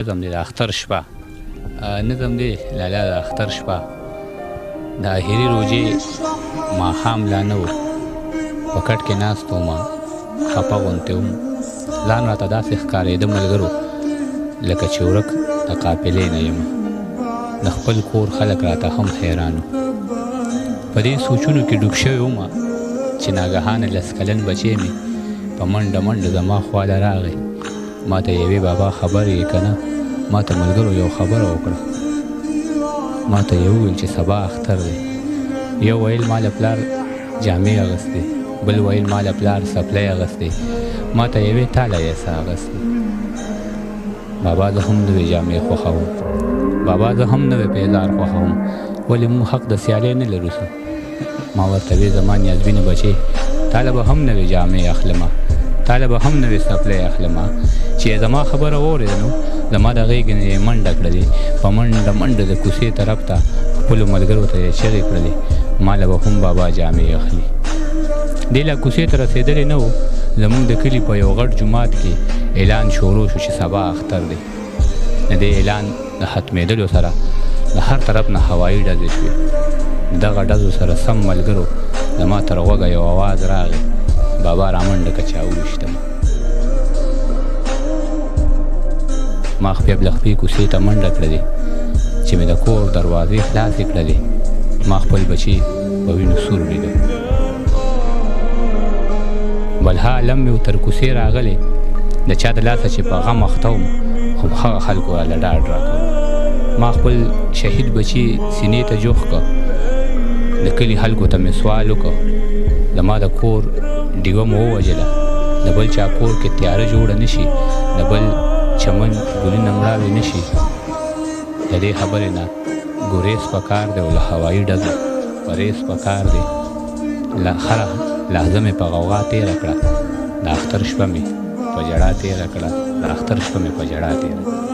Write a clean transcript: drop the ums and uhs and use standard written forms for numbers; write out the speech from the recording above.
نظم دی د اختر شپه، نظم دی لالا د اختر شپه. د اخري روژې ماښام لا نه و، په کټ کې ناست وم، خپه غوندې وم. ځان راته داسې ښکارېده ملګرو لکه چې ورک د قافلې نه یم. د خپل کور خلک راته هم حیران وو. په دې سوچونو کې ډوب شوی وم چې ناګهانه 10 کلن بچی مې په منډه منډه زما خواله راغی. ما ته یې وی، بابا خبر یې که نه؟ ما ته ملګرو یو خبره وکړه. ما ته یې وویل چې سبا اختر دی. یو ویل ما له پلار جامې اغوستې، بل ویل ما له پلار څپلۍ اغوستې. ما ته یې وی تا له یې څه اغوستې؟ بابا زه هم نوې جامې خوښوم، بابا زه هم نوې پیزار خوښوم، ولې موږ حق د سیالۍ نه لرو څه؟ ما ورته وی زما نیازبینه بچې، تا له به هم نوې جامې اخلمه، تا له به هم نوې څپلۍ اخلمه. چې یې زما خبره واورېده نو زما د غېږې نه یې منډه کړلې، په منډه منډه د کوڅې طرف ته خپلو ملګرو ته یې چغې کړلې، ما له به هم بابا جامې اخلي. دی لا کوڅې ته رسېدلی نه و، زموږ د کلي په یو غټ جومات کې اعلان شروع شو چې سبا اختر دی. د دې اعلان د ختمېدلو سره د هر طرف نه هوایي ډزې شوې. دغه ډزو سره سم ملګرو زما تر غوږه یو اواز راغی، بابا رامنډه که چا وویشتم. ما خپې له خپې کوڅې ته منډه کړلې، چې مې د کور دروازې خلاصې کړلې ما خپل بچی په وینو سور لیده. بلها علم مې تر کوڅې راغلی، د چا د لاسه چې په غم اخته وم هم هغه خلکو راله ډاډ راکاوه. ما خپل شهید بچی سینې ته جوخ کړ، د کلي خلکو ته مې سوال وکړ، زما د کور ډیوه مو ووژله، د بل چا کور کې تیاره جوړه نه شي، د بل چمن ګلونه مړاوي نه شي. د دې خبرې نه ګریز په کار دی او له هوایي ډزو پرهیز په کار دی. له هره لحظه مې په غوغا تېره کړه، د اختر شپه مې په ژړا تېره کړه، د اختر شپه مې په ژړا تېره کړه.